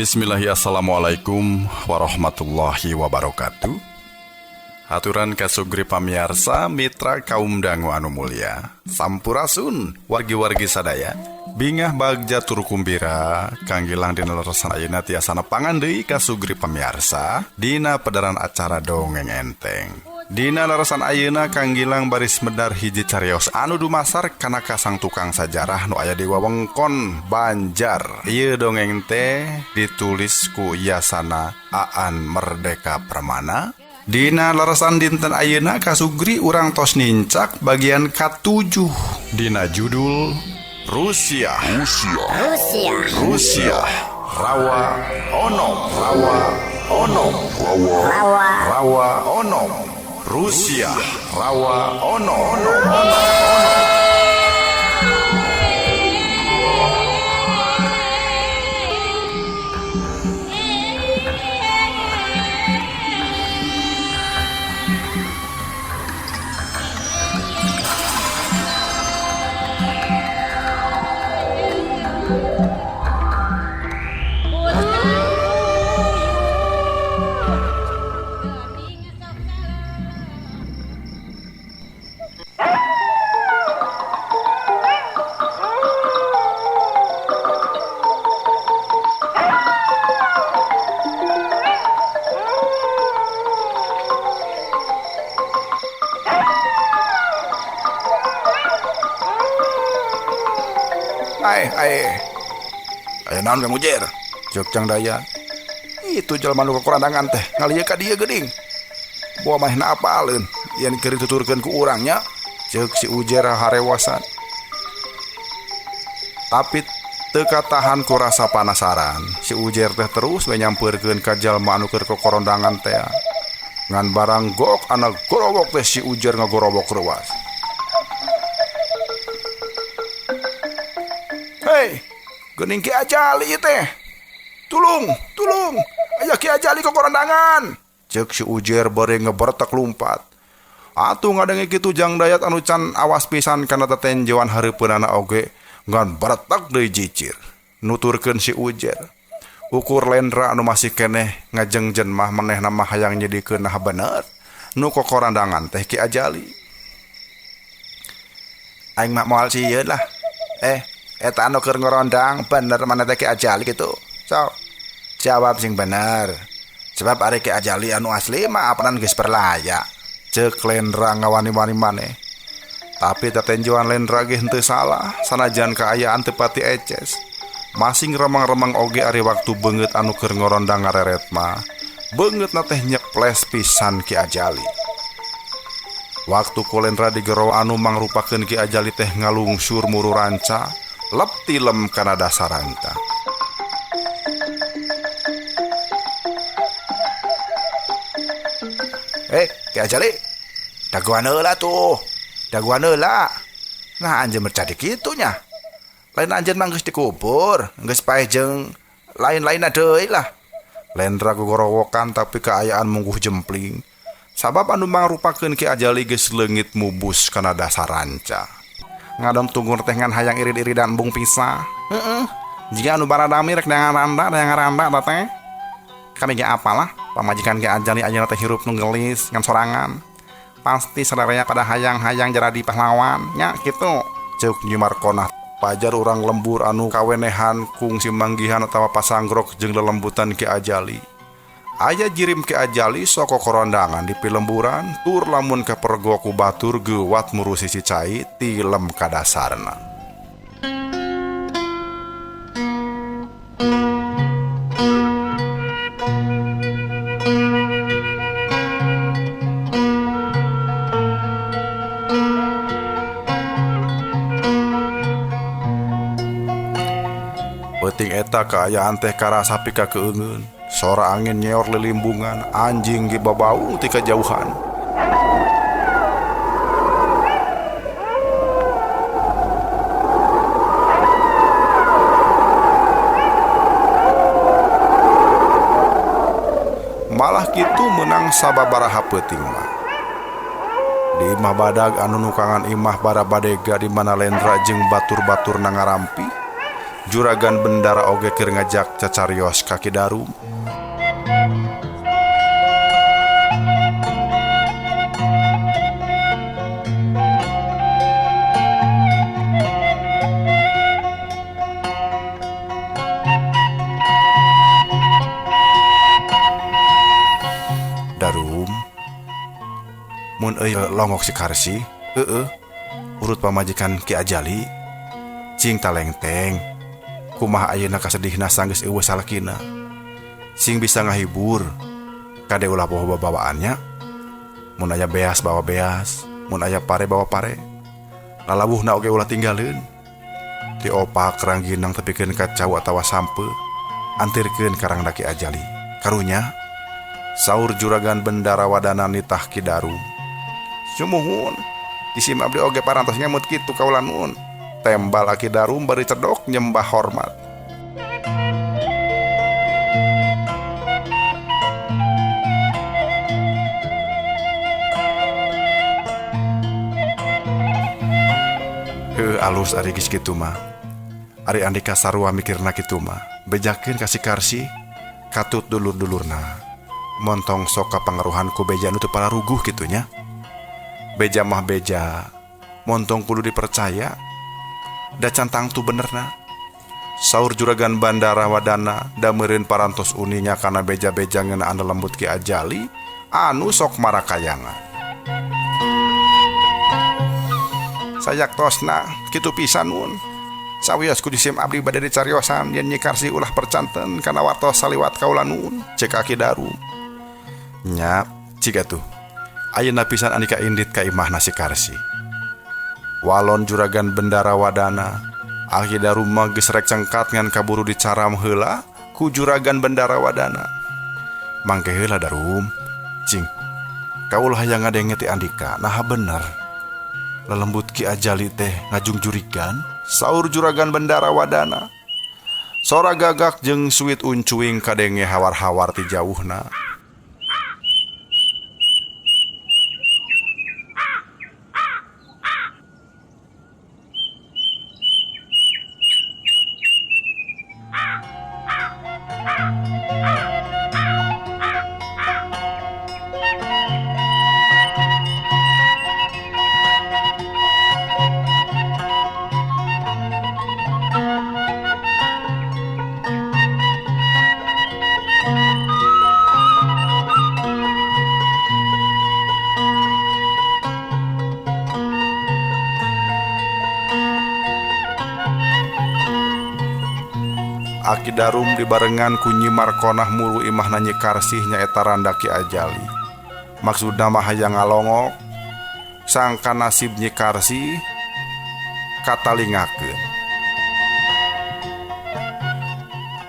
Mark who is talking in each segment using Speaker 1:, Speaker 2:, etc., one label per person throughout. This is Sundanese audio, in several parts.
Speaker 1: Bismillahi assalamualaikum warahmatullahi wabarakatuh. Haturan kasugri pamiarsa mitra kaum dangu anu mulia. Sampurasun wargi-wargi sadaya. Bingah bagja tur kumbira Kang Gilang dina leresan ayeuna tiasa nepangan deui kasugri pamiarsa dina pedaran acara dongeng enteng. Dina leresan ayeuna Kang Gilang baris medar hiji carios anu dumasar kana kasang tukang sajarah nu aya di wewengkon Banjar. Ieu dongeng teh ditulis ku Yasana Aan Merdeka Permana. Dina leresan dinten ayeuna kasugri urang tos nincak bagian ka-7 dina judul Rusia. Rusia. Rusia. Rusia. Rawa Onom. Rawa Onom. Rawa. Rawa Onom. Rusia. Rawa Onom. Onom. Onom. Ayo naon Kang Ujer? Ceuk Cang Daya. Itu jelema nu kakurandangan teh ngalieu ka dieu geuning. Boa manehna apaleun yen keur dituturkeun ku urang nya. Ceuk si Ujer harewasan. Tapi teu katahan ku rasa panasaran. Si Ujer teh terus we nyampeurkeun ka jalma anu keur kokorondangan teh. Ngan barang gok anak gorobok teh si Ujer ngagorobok reuas. Hei, geuning Ki Ajali ieu teh. Tulung, tulung, aya Ki Ajali kokorondangan. Ceuk si Ujer bari ngebertek lumpat. Atuh ngadenge kitu Jang Dayat anu can awas pisan kana tetenjoan hareupeunana oge ngan beretek deui jicir. Nuturkeun si Ujer. Ukur Lendra anu masih keneh ngajengjen mah manehna mah hayang nyedikeun nah bener nu kokorandangan teh Ki Ajali. Aing mah moal sieun lah. Eta anu keur ngorondang bener mana teh Ki Ajali kitu. Sok jawab sing bener. Sebab ari Ki Ajali anu asli mah apanan geus perlaya. Ceuk Lendra ngawani-wani maneh. Tapi tetenjoan Lendra ge henteu salah, sanajan kaayaan teu pati eces. Masing remang-remang oge ari waktu beungeut anu keur ngorondang ngareret mah. Beungeutna teh nyeples pisan Ki Ajali. Waktu ku Lendra digero anu mangrupakeun Ki Ajali teh ngalungsur muru ranca, lep tilem kana dasar ranca. Ki Ajali, dagoan heula tuh. Dagoan heula. Nah anjeun mercadi kitu nya. Lain anjeun mah geus dikubur, geus paeh jeung lain-lainna deui lah. Lendra gogorowokan tapi kaayaan mungguh jempling. Sabab anu mangrupakeun Ki Ajali geus leungit mubus kana dasar ranca. Ngadon tunggur teh ngan hayang irid-iridan embung pisah. Heeh. Jiga anu baradami rek dangan randa teh. Kami ge apalah pamajikan Ki Ajali ayeuna teh hirup nu geulis ngan sorangan. Pasti sadaraya pada hayang-hayang jadi pahlawan nya kitu. Ceuk Nyi Markonah. Pajar urang lembur anu kawenehan kungsi manggihan atawa pasanggrok jeung lelembutan Ki Ajali. Aya jirim Ki Ajali sok kokorondangan di pilemburan tur lamun kapergo ku batur geuwat murusi si cai tilem ka dasarna. Peuting eta kaayaan teh karasa pika keungeun. Sora angin nyeor lilimbungan, anjing ge babaung ti kajauhan. Malah kitu meunang sababaraha peuting mah. Di imah badag anu nukangan imah bara badega di mana Lendra jeung batur-batur na ngarampi. Juragan Bendara oge keur ngajak cacarios ka Ki Darum. Darum mun euy longok si Karsi heueuh urut pamajikan Ki Ajali cing talengteng kumaha ayeuna kasedihna sanggeus eueuh salakina sing bisa ngahibur kade ulah poho babawaannya mun aya beas bawa beas mun aya pare bawa pare lalawuhna oge ulah tinggaleun ti opak rangginang tepikeun ka cau atawa sampe antirkeun ka rangda Ki Ajali karunya saur Juragan Bendara Wadana nitah Ki Darum. Sumuhun disim abdi oge parantos ngemut kitu kaula nuun. Tembal Aki Darum bari cedok nyembah hormat. Heuh alus ari geus kitu mah. Ari andika sarua mikirna kitu mah. Bejakeun ka si Karsi katut dulur-dulurna. Montong sok kapangaruhan ku beja nu teu pararuguh kitu nya. Beja mah beja, montong kudu dipercaya. Da can tangtu benerna. Saur Juragan Bandara Wadana da meureun parantos uninya kana beja-beja ngeunaan lembut Ki Ajali anu sok marakayangan. Sayaktosna kitu pisan mun. Sawios ku disim abdi bade dicariosan yen Nyi Karsi ulah percanten kana wartos saliwat kaula nuun cek Aki Darum. Nya ciga tuh ayeuna pisan andika indit ka imahna si Karsi. Walon Juragan Bendara Wadana Aki Darum mah geus rek cengkat ngan kaburu dicaram heula ku Juragan Bendara Wadana. Mangke heula Darum cing kaulah hayang ngadenge ti andika naha bener lelembut Ki Ajali teh ngajungjurigan saur Juragan Bendara Wadana. Sora gagak jeung suit uncuing kadenge hawar-hawar ti jauhna. Aki Darum dibarengan ku Nyi Markonah muru imahna Nyi Karsih nyaeta randa Ki Ajali. Maksudna mah hayang ngalongok sangka nasib Nyi Karsih katalingakeun.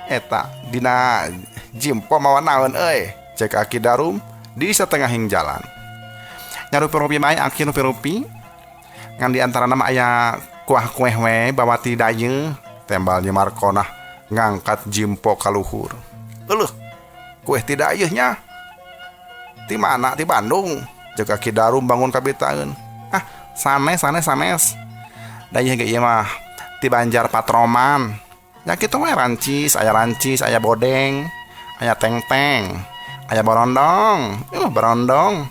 Speaker 1: Eta dina jimpo mawa naon euy cek Aki Darum di satengahing jalan. Nyarupi-rupi mae aki rupi-rupi ngan di antara nama aya kuah kueh we bawa ti dayeung tembal Nyi Markonah ngangkat jimpo kaluhur. Euleuh, kueh tidak ieu nya. Ti mana? Ti Bandung. Ceuk Aki Darum bangun kabitaeun. Ah, sanes sanes sanes. Da ieu ge ieu mah ti Banjar Patroman. Ya kitu we rancis, aya bodeng, aya teng-teng, aya borondong. Borondong.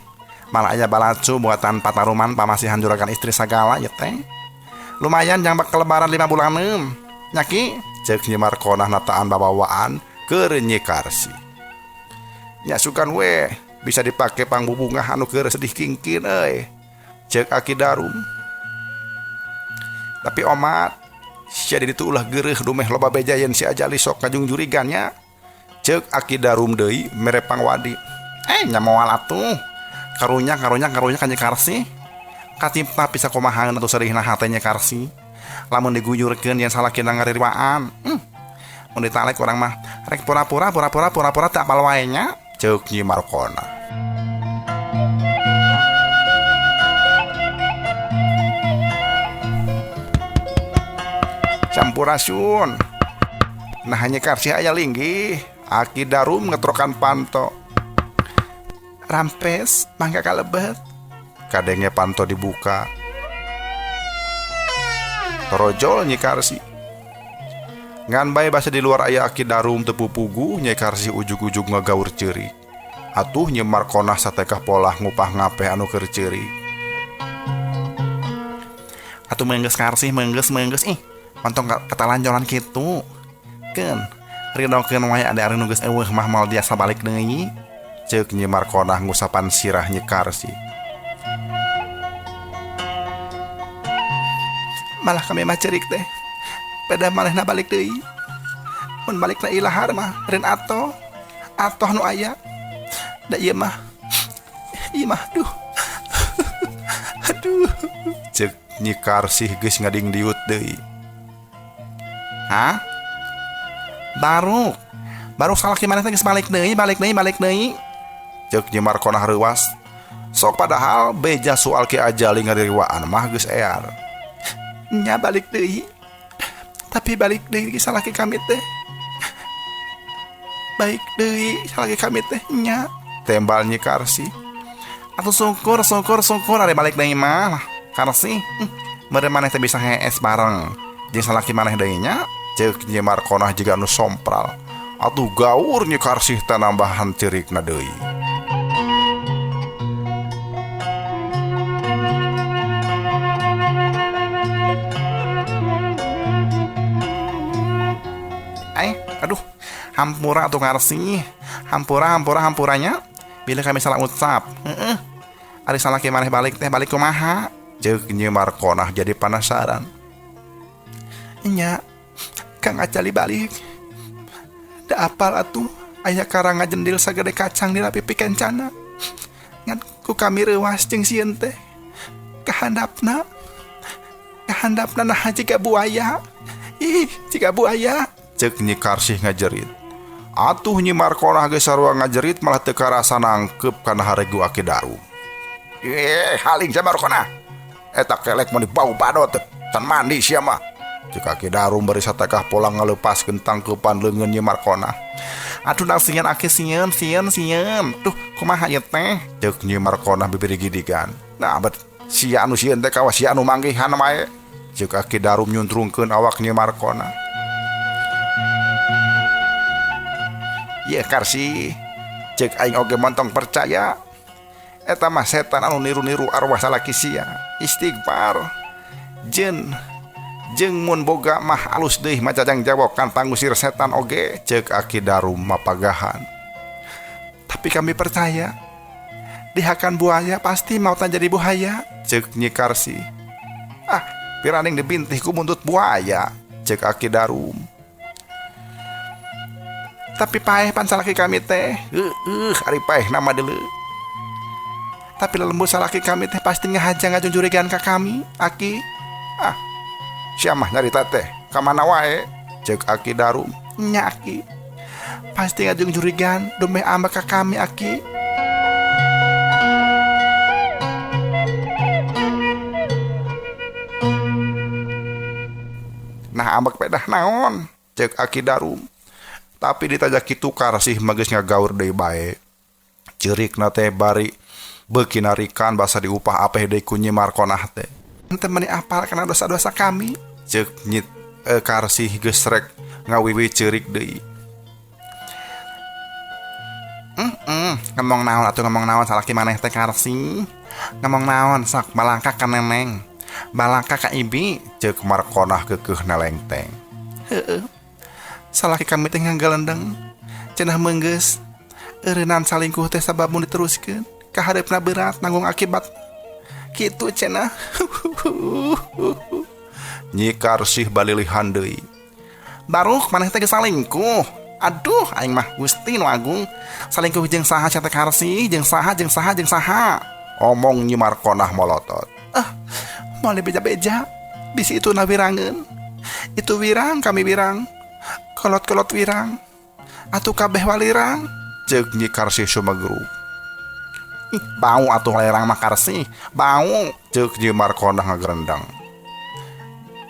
Speaker 1: Malah aya balacu buatan pataruman pamasihan juragan istri sagala ieu teh. Lumayan jang bakal lebaran 5 bulaneun. Nya ki cek Nyi Markonah nataan babawaan keur Nyi Karsi. Nya sugan we bisa dipake pangbubungah anu keur sedih kingkin euy. Cek Aki Darum. Tapi omat sia di ditu ulah geureuh dumeh loba beja yen si Ajali sok ngajungjurigan nya. Cek Aki Darum deui mere pangwadi. Nya moal atuh. Karunya karunya karunya ka Nyi Karsi. Kacipta bisa kumahaeun atuh sedihna hate Nyi Karsi. Lamun diguyurkeun yen salakina ngaririwaan. Mun ditalek urang mah rek pura-pura pura-pura pura-pura teu apal wae nya ceuk Nyi Markona. Sampurasun. Nah Nyi Karsi aya linggih. Aki Darum ngetrokan panto. Rampes mangga kalebet. Kadenge panto dibuka. Torojol Nyi Karsi. Ngan bae basa di luar aya Aki Darum teu pupuguh Nyai Karsih ujug-ujug ngagaur ceurik. Atuh Nyi Markonah satekah polah ngupah ngapeh anu keur ceurik. Atuh meunggeus Karsih meunggeus meunggeus ih montong katalanjoran kitu. Keun ridokeun wae ada ari nu geus eueuh mah moal biasa balik deui. Ceuk Nyi Markonah ngusapan sirah Nyi Karsih. Malah kami mah ceurik teh. Beda manehna balik deui. Mun balikna ilahar mah ren atoh. Atoh nu aya. Da ieu mah. Ieu mah duh. Aduh. Ceuk Nyi Karsih geus ngadingdiut deui. Hah? Baruk. Baruk salaki maneh teh geus balik deui, balik deui, balik deui. Ceuk Nyi Markonah reuwas. Sok padahal beja soal Ki Ajali ngaririwaan mah geus ear. Nya balik deui. Tapi balik deui salaki kami teh. Baik deui salaki kami teh nya. Tembal Nyi Karsih. Atuh syukur syukur syukur ari balik deui mah. Karsih, meureun maneh teh bisa hees bareng jeung salaki maneh deui nya. Ceuk Nyi Markonah jiga nu sompral. Atuh gaur Nyi Karsih teh nambahan ceurikna deui. Aduh, hampura atuh Karsih. Hampura hampura hampuranya. Bila kami salah ucap. Heeh. Ari salaki maneh balik teh balik kumaha? Ceuk Nyi Markonah jadi penasaran. Nya, Kang Ajali balik. Da apal atuh aya karanga jendil sagede kacang dina pipi kencana. Ngan ku kami reuwas jeung sieun teh. Kahandapna. Kahandapna naha jiga buaya. Ih, jiga buaya. Ceuk Nyi Karsih ngajerit. Atuh Nyi Markonah geus sarua ngajerit malah teu karasa nangkep kana haregu Aki Darum. Haling sia Markonah. Eta kelek mun dibau badot can mandi sia mah. Ceuk Aki Darum bari satekah pola ngaleupaskeun tangkeupan leungeun Nyi Markonah. Aduh dang sieun Aki sieun sieun sieun. Duh kumaha ieu teh? Ceuk Nyi Markonah bibirigidigan. Nah bet sia anu sieun teh kawas sia anu manggihan wae. Ceuk Aki Darum nyuntrungkeun awak Nyi Markonah. Ye Karsih, ceuk aing oge montong percaya. Eta mah setan anu niru-niru arwah salaki sia. Istighfar. Jeung jeung mun boga mah alus deui macajang jawokan pangusir setan oge. Ceuk Aki Darum mapagahan. Tapi kami percaya dihakan buaya pasti mau jadi buaya. Ceuk Nyi Karsih. Ah, piraning dibintih ku buntut buaya. Ceuk Aki Darum. Tapi paeh pan salaki kami teh. Ari paeh nama deuleu. Tapi lelembut salaki kami teh pasti ngahaja ngajunjurigan ka kami, Aki. Ah, sia mah nyarita teh ka mana wae? Ceuk Aki Darum. Nya Aki. Pasti ngajunjurigan dumeh ambek ka kami, Aki. Nah ambek pedah naon? Ceuk Aki Darum. Tapi ditajak kitu Karsih mah geus ngagaur deui bae. Ceurikna teh bari beuki narikan basa diupah apeh deui ku Nyi Markonah teh. Henteu meuni apal kana dosa-dosa kami. Ceuk Nyi Karsih geus rek ngawiwi ceurik deui. Ngomong naon atuh ngomong naon salaki maneh teh Karsih. Ngomong naon sok balangka ka neneng. Balangka ka ibi. Ceuk Markonah keukeuh nalengteng. Heueuh. Salaki kami teh ngagalendeng. Cenah meunggeus. Eureunnan salingkuh teh sabab mun diteruskeun. Kahareupna berat nanggung akibat. Kitu cenah. Nyi Karsih balilihan deui. Baruh maneh teh geus salingkuh. Aduh aing mah Gusti nu agung. Salingkuh jeung saha sia teh Karsih, jeung saha jeung saha jeung saha. Omong Nyi Markonah molotot. Ah, moal beja-beja. Bisi itu na wirangeun. Itu wirang kami wirang. Kolot-kolot wirang. Atuh kabeh walirang. Ceuk Nyi Karsih sumegru. Ih, bau atuh lerang mah Karsih. Bau. Ceuk Nyi Markonah ngagerendang.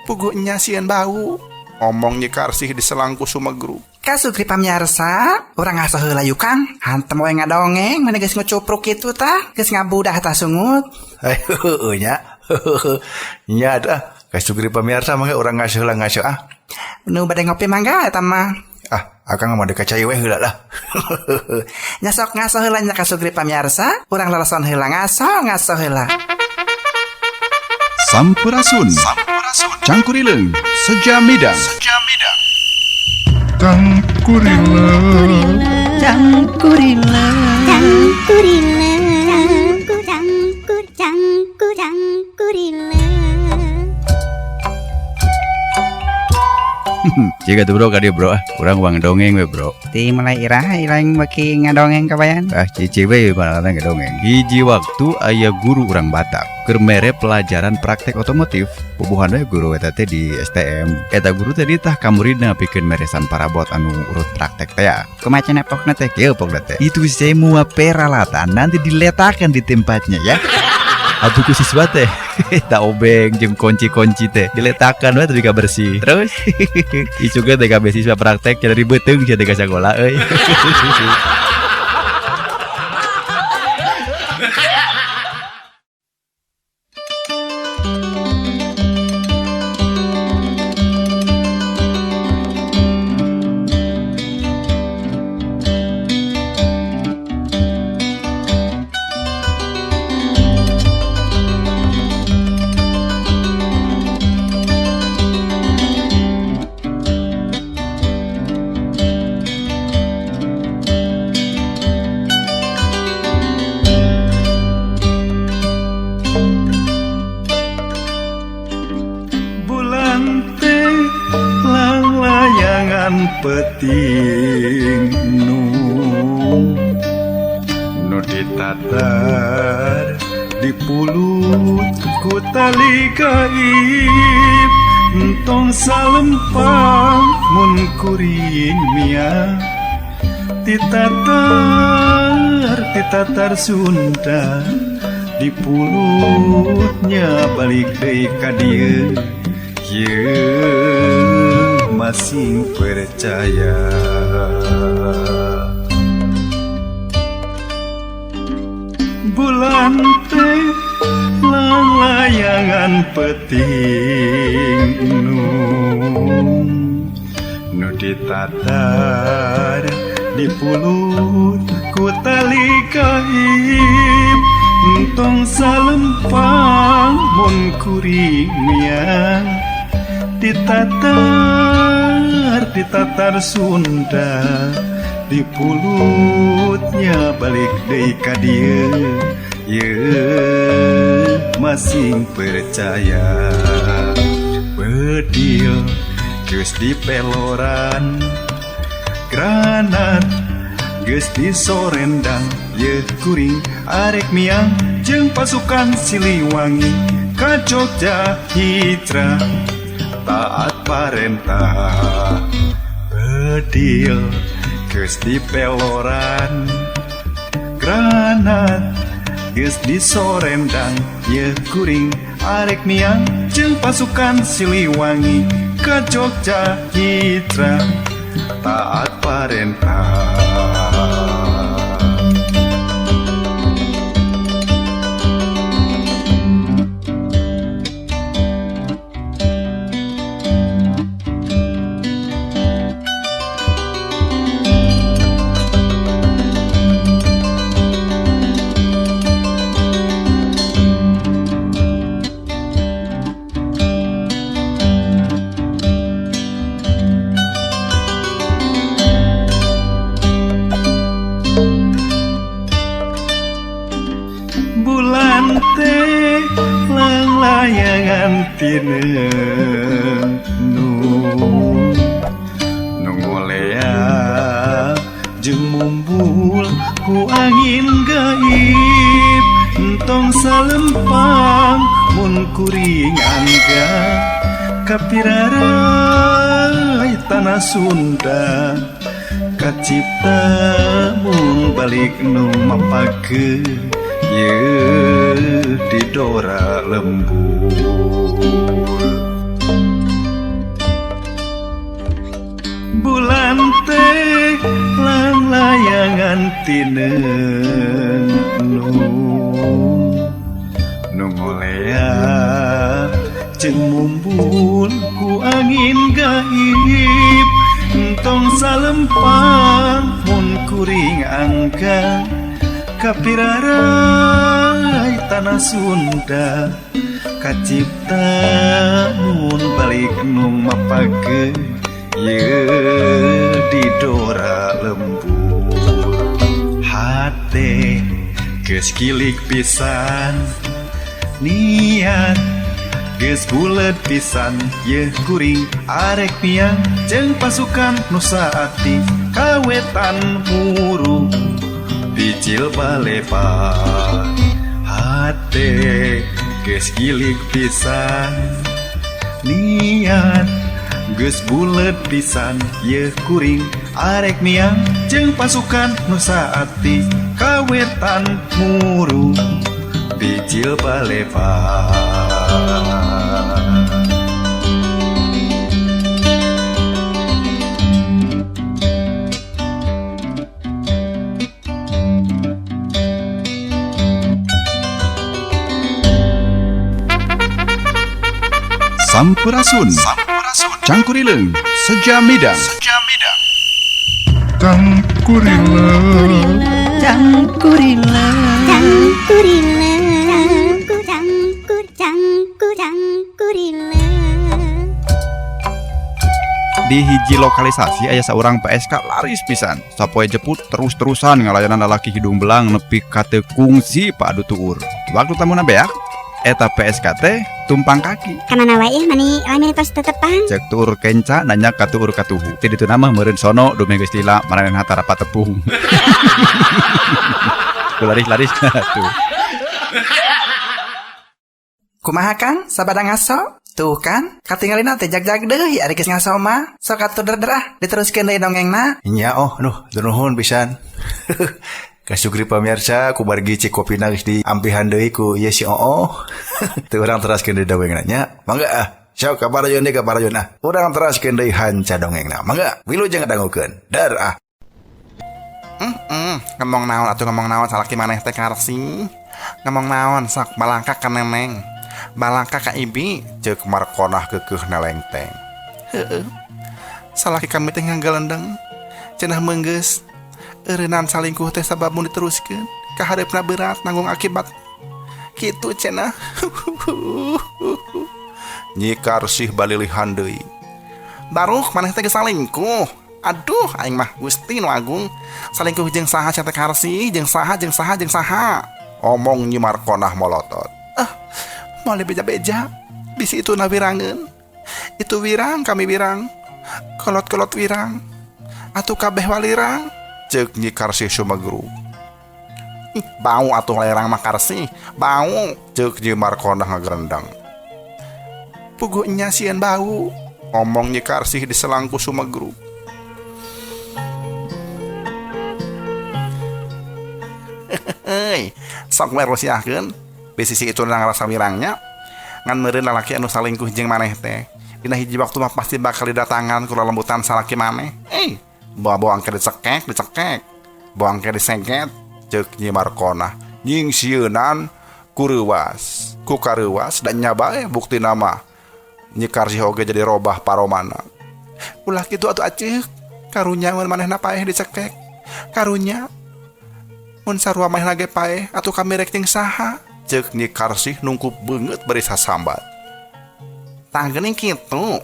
Speaker 1: Puguh nya sieun bau. Omong Nyi Karsih diselangku sumegru.
Speaker 2: Kasugri pamiarsa, urang ngaso heula yuk Kang. Hantem we ngadongeng, mana geus ngucupruk kitu tah, geus ngabudah tah sungut.
Speaker 3: Heueuh nya. Nya dah. Kasugri pamiarsa mangga urang ngaso heula ngaso ah.
Speaker 2: Nu bade ngopi mangga eta mah.
Speaker 3: Ah, akang mah deka cai we heula lah.
Speaker 2: Nya sok ngaso heula nya kasugri pamiarsa, urang lalason heula ngaso ngaso heula.
Speaker 1: Sampurasun. Sampurasun. Cangkurileung sejamidang.
Speaker 4: Cangkurileng.
Speaker 2: Cangkurileng.
Speaker 5: Cangkurileng, cangkur cangkur cangkur cangkurileng.
Speaker 6: Jika tuh bro kadi bro, ah, urang uang dongeng we bro.
Speaker 2: Ti mulai iraha ilaing beki ngadongeng kabayan.
Speaker 6: Ah, cici we malah dongeng. Hiji waktu aya guru urang Batak keur mere pelajaran praktek otomotif. Pubuhan we guru eta teh di STM. Eta guru teh ditah ka muridna pikeun meresan parabot anu urut praktek teh ya.
Speaker 2: Kumaha cenah pokna teh?
Speaker 6: Kieu pokna teh. Itu semua peralatan nanti diletakkan di tempatnya ya. Atuh ku siswa teh eta obeng jeung kunci-kunci teh diletakkan we teu bersih. Terus isukeun teh kabeh siswa praktek jadi beuteung sia teh ka sakola euy.
Speaker 4: Bulan teh langlayangan peting nu nu ditatar dipulut ku tali gaib entong salempang mun kuring mia titatar titatar Sunda dipulutnya balik deui ka dieu. Ye masing percaya. Bulan teh langlayangan peting nu nu ditatar dipulut ku tali gaib entong salempang mun kuring miang ditatar ditatar Sunda dipulutnya balik deui ka dieu. Ye masing percaya. Bedil geus dipeloran granat geus disorendang ye kuring arek miang jeung pasukan Siliwangi ka Jogja hijrah taat parentah. Bedil geus dipeloran granat geus disorendang ye kuring arek miang jeung pasukan Siliwangi ka Jogja hijrah taat parentah. Bulan teh langlayangan tinenu nu ngolea jeung mumbul ku angin gaib entong salempang mun kuring angga kapirarai tanah Sunda kacipta mun balik nu mapake ye didora lembur. Bulan teh langlayangan tinenu nu ngolea jeung Jeung mumbul ku angin gaib entong salempang mun kuring angka kapirarai tanah Sunda kacipta mun balik nu mapake ye didora lembur hate geus kilik pisan niat geus bulet pisan yeuh kuring arek miang jeung pasukan nu saati kawetan muru bijil balepa hate geus gilik pisan niat geus bulet pisan yeuh kuring arek miang jeung pasukan nu saati kawetan muru bijil balepa.
Speaker 1: Sampurasun. Cangkurileung Sejamidang.
Speaker 7: Cangkurileng
Speaker 2: Cangkurileng
Speaker 5: Cangkurileng Cangkur cangkur cangkurileng.
Speaker 6: Di hiji lokalisasi aya saurang PSK laris pisan. Sapoe jeput terus-terusan ngalayanan lalaki hidung belang nepi ka teu kungsi padu tuur. Waktu tamuna beak, eta PSK teh tumpang kaki.
Speaker 5: Kamana wae ih mani lami tos tetepang.
Speaker 6: Cek tuur kenca nanya ka tuur katuhu. Ti ditu mah meureun sono dumeh geus lila maranehna tara patepung. Laris-laris tuh.
Speaker 2: Kumaha Kang sabada ngaso? Tuh kan, katingalina teh jag-jag deui ari geus ngaso mah. Sok atuh derder ah, diteruskeun deui dongengna.
Speaker 3: Nya oh, nuh, nuhun pisan. Kasugri pamirsa ku bargi cik kopina geus diampihan deui ku ieu si Oo. Teu urang teraskeun deui dongengna nya. Mangga ah. Sok ka parayon deui ka parayon ah. Urang teraskeun deui hanca dongengna. Mangga, wilujeng ngadangukeun. Dar ah.
Speaker 2: Ngomong naon atuh ngomong naon salaki maneh teh Karsi. Ngomong naon sok balangka ka neneng. Balangka ka ibi
Speaker 1: Ceuk Markonah keukeuh nalengteng.
Speaker 2: Heeh. Salaki kami teh ngagalendeng. Cenah meunggeus. Eureunnan salingkuh teh sabab mun diteruskeun kahareupna berat nanggung akibat. Kitu cenah.
Speaker 1: Nyi Karsih balilihan deui.
Speaker 2: Baruh maneh teh geus salingkuh. Aduh aing mah Gusti nu agung. Salingkuh jeung saha cenah teh Karsih, jeung saha jeung saha jeung saha.
Speaker 1: Omong Nyi Markonah molotot.
Speaker 2: Ah, moal beja-beja. Bisi itu na wirangeun. Itu wirang kami wirang. Kolot-kolot wirang. Atuh kabeh walirang.
Speaker 1: Ceuk Nyi Karsih sumegru.
Speaker 2: Ih, bau atuh lerang mah Karsih. Bau.
Speaker 1: Ceuk Nyi Markonah ngagerendang.
Speaker 2: Puguh nya sieun bau.
Speaker 1: Omong Nyi Karsih diselangku sumegru.
Speaker 2: Hei, sok we rusiahkeun. Bisi si itu ngarasa wirangnya. Ngan meureun lalaki anu salingkuh jeung maneh teh. Dina hiji waktu mah pasti bakal didatangan ku lelembutan salaki maneh. Bawa-bawa angke dicekek, dicekek. Bawa angke disengket.
Speaker 1: Ceuk Nyi Markonah nying sieunan ku reuwas. Ku kareuwas da nya bae buktina mah. Nyi Karsih oge jadi robah paromana.
Speaker 2: Ulah kitu atuh aceuk. Karunya mun manehna paeh dicekek. Karunya mun sarua manehna ge paeh atuh kami rek jeung saha.
Speaker 1: Ceuk Nyi Karsih nungkup beungeut bari sasambat.
Speaker 2: Tah geuning kitu.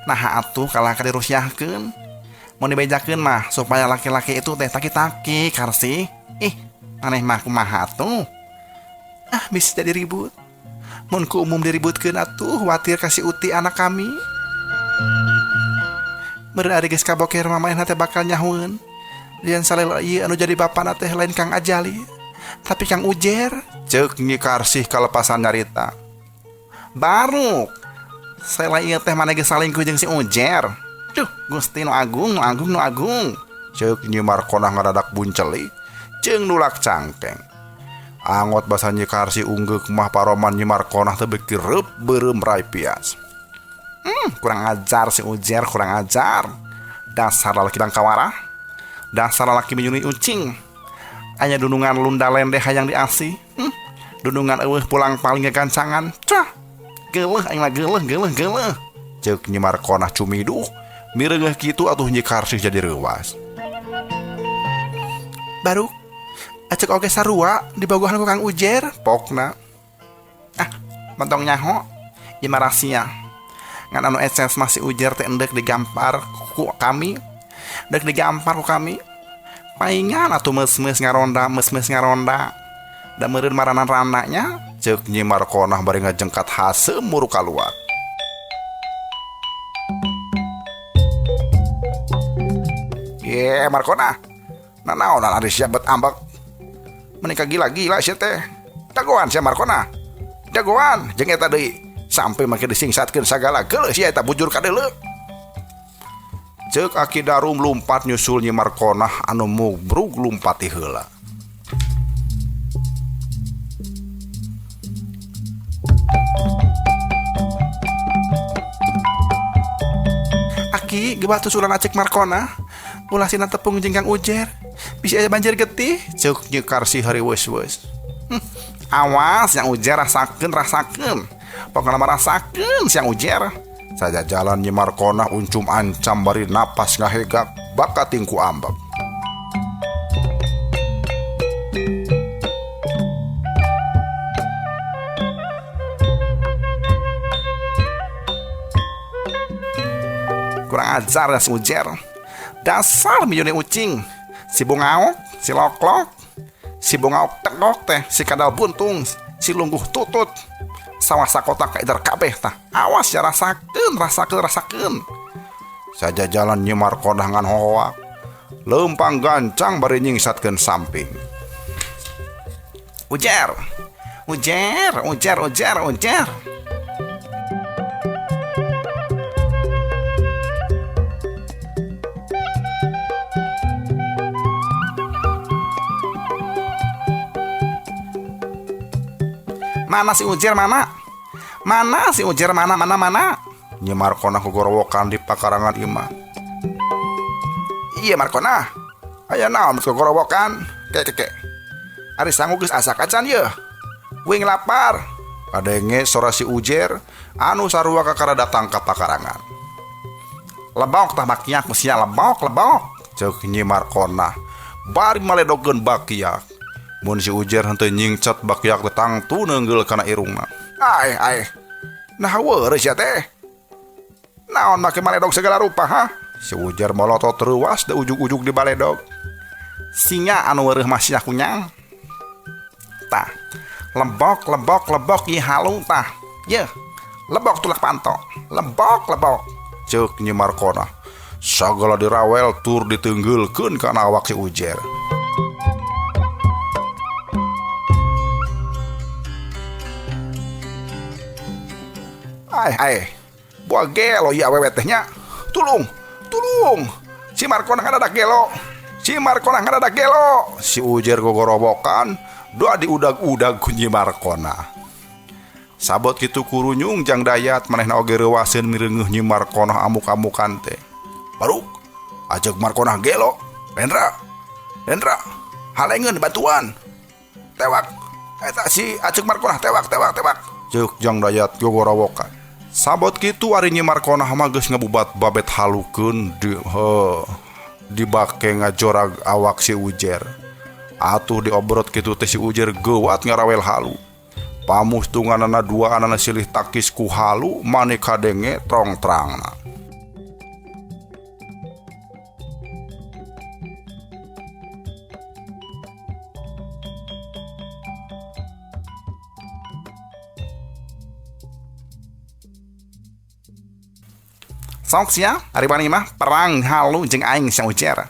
Speaker 2: Naha atuh kalah ka dirusiahkeun. Mun dibejakeun mah supaya laki-laki itu teh taki-taki Karsih. Ih, maneh mah kumaha atuh? Ah, bisa jadi ribut. Mun ku umum diributkeun atuh watir ka si Uti anak kami. Meureun ari geus kaboker mah manehna teh bakal nyahueun. Lian salel ieu anu jadi bapana teh lain Kang Ajali, tapi Kang Ujer.
Speaker 1: Ceuk Nyi Karsih kalepasan nyarita.
Speaker 2: Baruk. Sela ieu teh maneh geus salingkuh jeung si Ujer. Duh, Gusti nu agung, nu agung, nu agung.
Speaker 1: Ceuk Nyi Markonah ngadadak bunceli jeung nulak cangkeng. Angot basa Nyi Karsih unggeuk mah paroman Nyi Markonah teh beuki reup beureum rai pias.
Speaker 2: Kurang ajar si Ujer, kurang ajar. Dasar lalaki bangkawara. Dasar lalaki menyuni ucing. Aya dunungan lunda lendeh hayang diasih. Dunungan eueuh pulang paling gegancangan. Cah. Geuleuh aing mah geuleuh geuleuh geuleuh. Ceuk Nyi Markonah cumiduh, mireungeuh kitu atuh Nyi Karsih jadi reuwas. Baru acek oge sarua dibogohan ku Kang Ujer, pokna. Ah, mentong nyaho, ieu mah rahasia. Ngan anu eces mah si Ujer teh endek digampar ku kami. Dek digampar ku kami. Paingan atuh meus-meus ngaronda, meus-meus ngaronda. Da meureun maranan randanya, ceuk Nyi Markonah bari ngajengkat haseum muru kaluar. Ye, Markonah. Nanaonan ari sia bet ambek. Menikah gila-gila sia teh. Dagoan sia Markonah. Dagoan jeung eta deui. Sampai make disingsatkeun sagala geuleuh sia eta bujur ka deuleu. Ceuk Aki Darum lumpat nyusul Nyi Markonah anu mubrug lumpat ti heula. Aki gebah susulan Acek Markonah. Ulah sina tepung jeung Kang Ujer. Bisi aya banjir getih, ceuk Nyi Karsih hariweus-weus. Awas yang Ujer rasakeun rasakeun. Pokona mah rasakeun siang Ujer. Saja jalan Nyi Markonah uncum ancam bari napas ngahegak bakating ku ambek. Kurang ajar ya si Ujer. Dasar miyune ucing. Si bungaok, si loklok, si bungaok tegok teh, si kadal buntung, si lungguh tutut. Sawah sakota ka idar kabeh tah. Awas ya rasakeun, rasakeun, rasakeun. Saja jalan Nyi Markonah ngan hoak. Leumpang gancang bari nyingsatkeun samping. Ujer. Ujer, ujer, ujer, ujer. Mana si Ujer mana? Mana si Ujer mana mana mana? Nyi Markonah gogorowokan di pakarangan imah. Iya Markonah. Aya naon geus gogorowokan? Ke ke ke. Ari sangu geus asak acan yeuh. Wing lapar. Kadenge sora si Ujer anu sarua kakara datang ka pakarangan. Lebok tah bakiak ku sia lebok lebok. Ceuk Nyi Markonah bari maledogeun bakiak. Mun si Ujer henteu nyingcat bakiak teh tangtu neunggeul kana irungna. Aeh aeh. Nah weureuh sia teh. Naon make maledog segala rupa ha? Si Ujer molotot reuwas da ujug-ujug di baledog. Singa anu weureuh mah sia kunyang. Tah. Lebok lebok lebok ieu halu tah. Yeuh. Lebok tulak panto. Lebok lebok. Ceuk Nyi Markonah. Sagala dirawel tur diteunggeulkeun kana awak si Ujer. Ai ai. Buah gelo ieu awewe teh nya. Tulung, tulung. Si Markonah ngadadak gelo. Si Markonah ngadadak gelo. Si Ujer gogorowokan, doa diudag-udag ku Nyi Markonah. Sabot kitu kurunyung Jang Dayat manehna oge reuwaseun mireungeuh Nyi Markonah amuk-amukan teh. Baruk, Acek Markonah gelo. Rendra. Rendra, halengeun bantuan. Tewak. Eta si Acek Markonah tewak tewak tewak. Ceuk Jang Dayat gogorowokan. Sabot kitu ari Nyi Markonah mah geus ngabubat babet halukeun di dibake ngajorag awak si Ujer. Atuh diobrot kitu teh si Ujer geuwat ngarawel halu. Pamustunganana duaanana silih takis ku halu mani kadenge trong-trangna. Sok sia, ari wani mah perang halu jeung aing sia Ujer.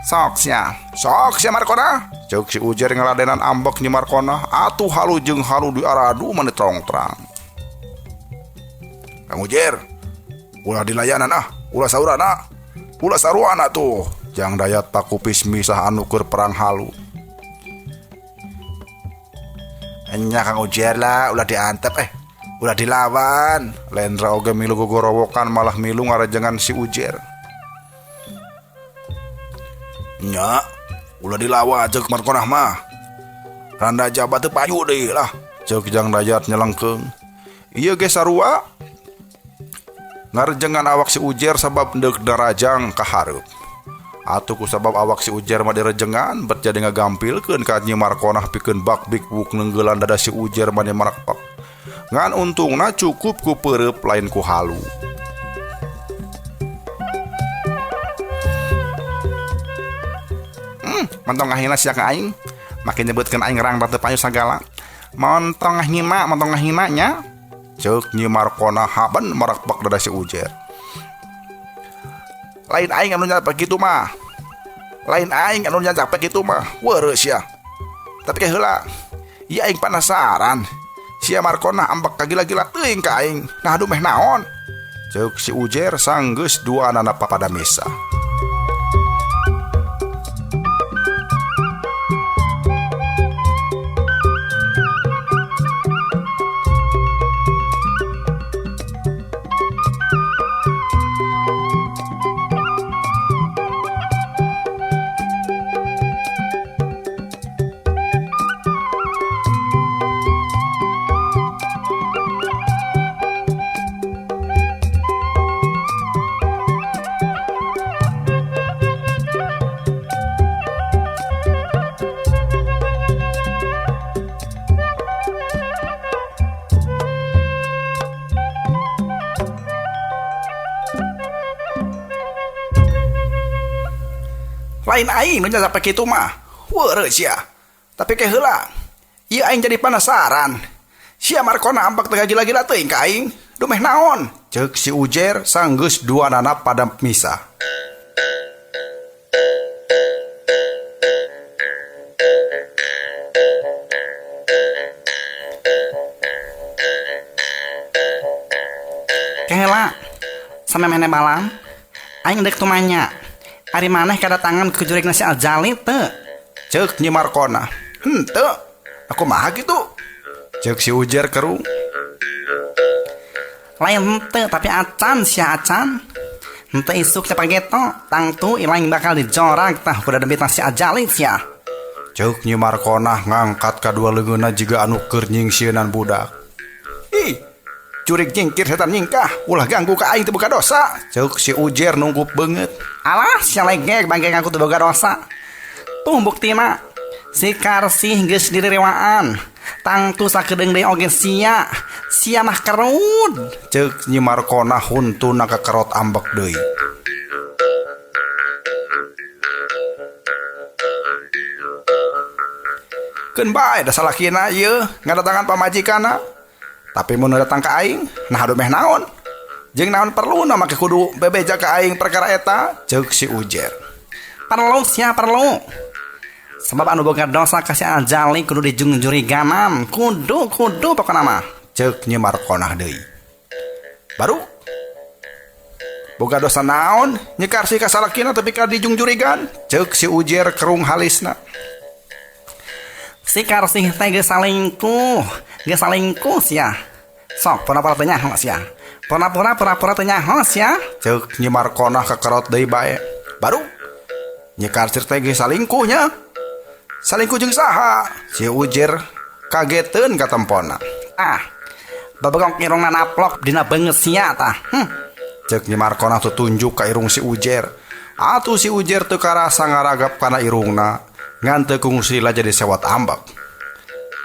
Speaker 2: Sok sia, sok sia Markonah. Ceuk si Ujer ngaladenan ambek Nyi Markonah, atuh halu jeung halu diaradu mani trong-trang. Kang Ujer, ulah dilayanan ah, ulah saurana. Ulah saruana tuh. Jang Dayat pakupis misah anu keur perang halu. Enya Kang Ujer lah, ulah diantep ulah dilawan. Lendra oge milu gogorowokan malah milu ngarejengan si Ujer. Nya, ulah dilawan ceuk Markonah mah. Randa jabat teu payu deui lah. Ceuk Jang Dayat nyelengkeung.
Speaker 1: Ieu ge sarua. Ngarejengan awak si Ujer sabab deuk darajang ka hareup. Atuh ku sabab awak si Ujer mah direjengan bet jadi ngagampilkeun ka Nyi Markonah pikeun bakbik wuk neunggelan dada si Ujer mani marakpak. Ngan untungna cukup ku peureup lain ku halu.
Speaker 2: Montong ngahina sia ka aing. Make nyebutkeun aing rang teu payu sagala. Montong ngahina, montong ngahina nya.
Speaker 1: Ceuk Nyi Markonah haben marakpak dada si Ujer. Lain aing anu nyapek kitu mah. Lain aing anu nyapek kitu mah. Weureuh sia. Tapi ke heula. Ieu aing penasaran. Sia Markonah ambek kagila-gila teuing ka aing. Nah aduh meh naon? Ceuk si Ujer sanggeus duanana papada misa. Lain aing nu nyapek kitu mah. Weureuh sia. Tapi ke heula. Ieu aing jadi penasaran. Sia Markonah ambek teh gila-gila teuing ka aing. Duh meh naon? Ceuk si Ujer sanggeus duanana pada misa.
Speaker 2: Keheula. Samemehna malam aing deuk tumanya. Ari maneh kadatangan ku jurig nasi Aljali teu?
Speaker 1: Ceuk Nyi Markonah. Henteu. Aku mah kitu. Ceuk si Ujer kerung.
Speaker 2: Lain henteu tapi acan sia acan. Henteu isuk sia pageto, tangtu ilaing bakal dijorag tah kuda demi nasi Aljali sia.
Speaker 1: Ceuk Nyi Markonah ngangkat kadua leungeunna jiga anu keur nyingsieunan budak. Ih, jurig nyingkir setan nyingkah, ulah ganggu ka aing teu boga dosa. Ceuk si Ujer nunggup beungeut.
Speaker 2: Alah, sia legek bangke ngaku teu boga dosa. Tuh buktina si Karsih geus direwaan. Tangtu sakedeung deui oge sia. Sia mah kerud.
Speaker 1: Ceuk Nyi Markonah huntuna kakerot ambek deui. Keun bae da salakina ieu ngadatangan pamajikanna. Tapi mun datang ka aing, nah aduh meh naon? Jeung naon perluna make kudu bebeja ka aing perkara eta? Ceuk si Ujer.
Speaker 2: Perlu sia perlu. Sebab anu boga dosa ka si Aljali kudu dijungjuriganan. Kudu kudu pokona mah.
Speaker 1: Ceuk Nyi Markonah deui. Baru boga dosa naon Nyi Karsih ka salakina tapi ka dijungjurigan? Ceuk si Ujer kerung halisna.
Speaker 2: Si Karsih teh geus salingkuh. Geus salingkuh sia. Sok pura-pura teu nyaho sia. Pura-pura pura-pura teu nyaho sia.
Speaker 1: Ceuk Nyi Markonah kakerot deui bae. Baru Nyi Karsih teh geus salingkuh nya. Salingkuh jeung saha? Si Ujer kageteun ka tempona.
Speaker 2: Ah, babegong irungna naplok dina beungeut sia tah.
Speaker 1: Ceuk Nyi Markonah tutunjuk ka irung si Ujer. Atuh si Ujer teu karasa ngaragap kana irungna. Ngan teu kungsi lah jadi sewot ambek.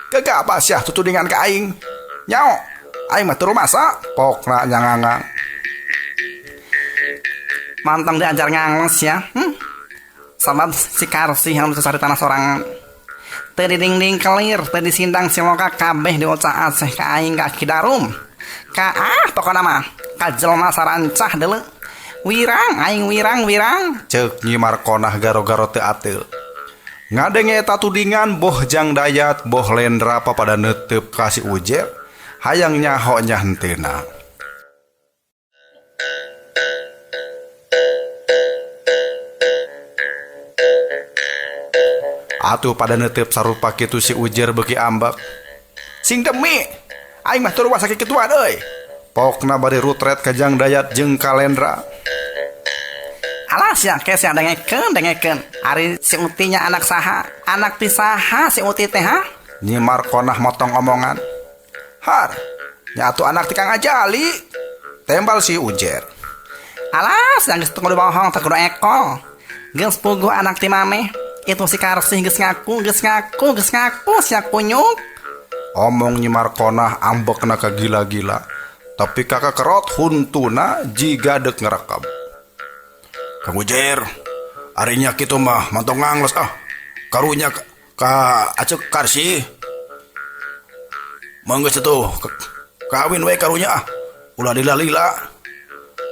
Speaker 1: Gegabah sia tutudingan ka aing. Nyao, aing mah teu rumasa, pokna nyangangang.
Speaker 2: Mantang diajar ngangles ya. Sabab si Karsih anu cari tanah sorangan. Teu didingding kelir, teu disindang siloka kabeh diocah aseh ka aing ka Kidarum. Ka ah pokona mah ka jelema sarancah deuleu. Wirang aing wirang wirang.
Speaker 1: Ceuk Nyi Markonah garo-garo teu ateul. Ngadenge eta tudingan boh Jang Dayat boh Lendra papada neuteup ka si Ujer hayang nyaho nya henteuna. Atuh pada neuteup sarupa kitu si Ujer beuki ambek. Sing demi aing mah teu ruasa kikituan euy. Pokna bari rutret ka Jang Dayat jeung ka Lendra.
Speaker 2: Alah sia ke sia dengekeun dengekeun. Ari si Utinya anak saha? Anak ti saha si Uti teh ha?
Speaker 1: Nyi Markonah motong omongan. Har, Nya atuh anak ti Kang Ajali. Tembal si Ujer.
Speaker 2: Alas, geus teu kudu bohong teu kudu ekol. Geus puguh anak ti maneh. Itu si Karsih geus ngaku, geus ngaku, geus ngaku sia kunyuk.
Speaker 1: Omong Nyi Markonah ambekna kagila-gila. Tapi kakak kerot huntuna jiga dek ngerekam. Kang Ujer, arinya kitu mah mantong ngangles ah. Karunya ka Acek Karsih. Mangga atuh kawin we karunya ah. Ulah dilila-lila.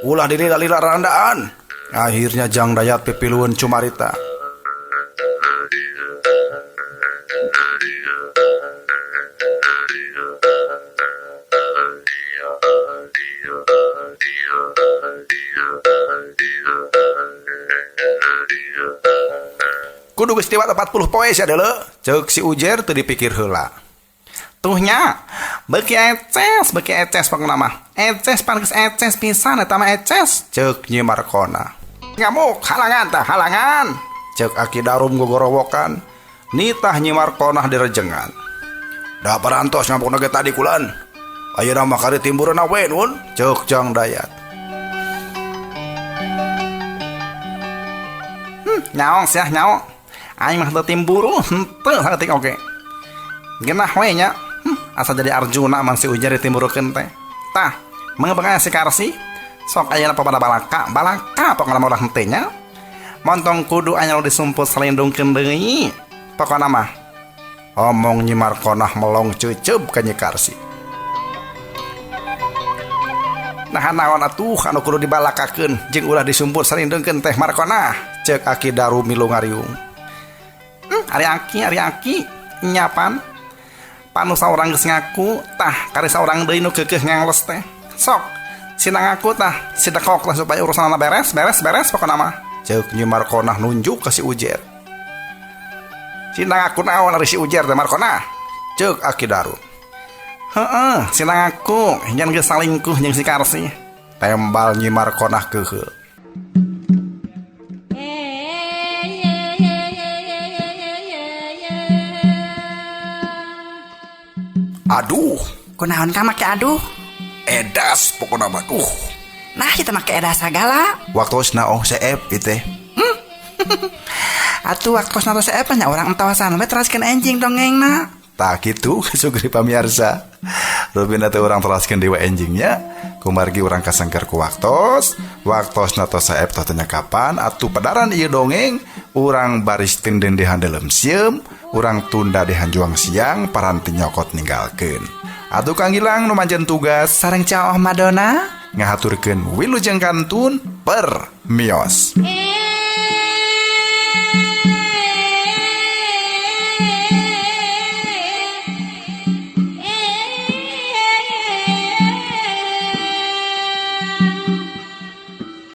Speaker 1: Ulah dilila-lila randaan. Akhirnya Jang Dayat pipilueun cumarita. Kudu geus tiwat 40 poe sia deuleu. Ceuk si Ujer teu dipikir heula.
Speaker 2: Tuh nya, beuki eces pokona mah. Eces pan geus eces pisan eta mah eces.
Speaker 1: Ceuk Nyi Markona. Ngamuk halangan tah halangan. Ceuk Aki Darum gogorowokan. Nitah Nyi Markonah direjengan. Da parantos ngamukna ge tadi kulan. Ayeuna mah kari timbureuna we nun. Ceuk Jang Dayat.
Speaker 2: Nyaong sia nyaong. Aing mah teu timburu henteu saeutik oge. Genah we nya. Asa jadi Arjuna man si Ujer ditimburukeun teh. Tah, mengebengan si Karsi. Sok ayeuna papada balaka, balaka pokona mah ulah henteu nya. Montong kudu aya nu disumput salindungkeun deui. Pokona mah.
Speaker 1: Omong Nyi Markonah melong ceuceub ka Nyi Karsi.
Speaker 2: Nah naon atuh anu kudu dibalakakeun jeung ulah disumput salindungkeun teh Markonah.
Speaker 1: Ceuk Aki Daru milu ngariung.
Speaker 2: Ari aki nyapan panu saurang geus ngaku tah kari saurang deui nu keukeuh ngangles teh. Sok sina ngaku tah si dekok lah supaya urusanna beres beres beres pokona mah.
Speaker 1: Ceuk Nyi Markonah nunjuk ka si Ujer.
Speaker 2: Sina ngaku naon ari si Ujer teh Markonah?
Speaker 1: Ceuk Aki Daru.
Speaker 2: Heeh, sina ngaku nyan geus salingkuh jeung si Karsi.
Speaker 1: Tembal Nyi Markonah keuheul. Aduh,
Speaker 2: kunaon ka make aduh?
Speaker 1: Edas pokona mah duh.
Speaker 2: Nah, kita make edas sagala.
Speaker 3: Waktosna oh seep ieu teh.
Speaker 2: Atuh waktosna tos seep nya urang entawasan we teraskeun enjing dongengna.
Speaker 3: Tah kitu sugri pamiarsa. Rubina teh urang teraskeun deui enjingnya. Kumargi urang kasengker ku waktos. Waktosna tos seep tos tanya kapan atuh padaran ieu dongeng urang baris tinden di handeuleum sieum. Urang tunda di hanjuang siang paranti nyokot ninggalkeun. Atuh Kang Gilang nu manjen tugas
Speaker 2: sareng Caoh Madonna
Speaker 1: ngahaturkeun wilujeng kantun per mios.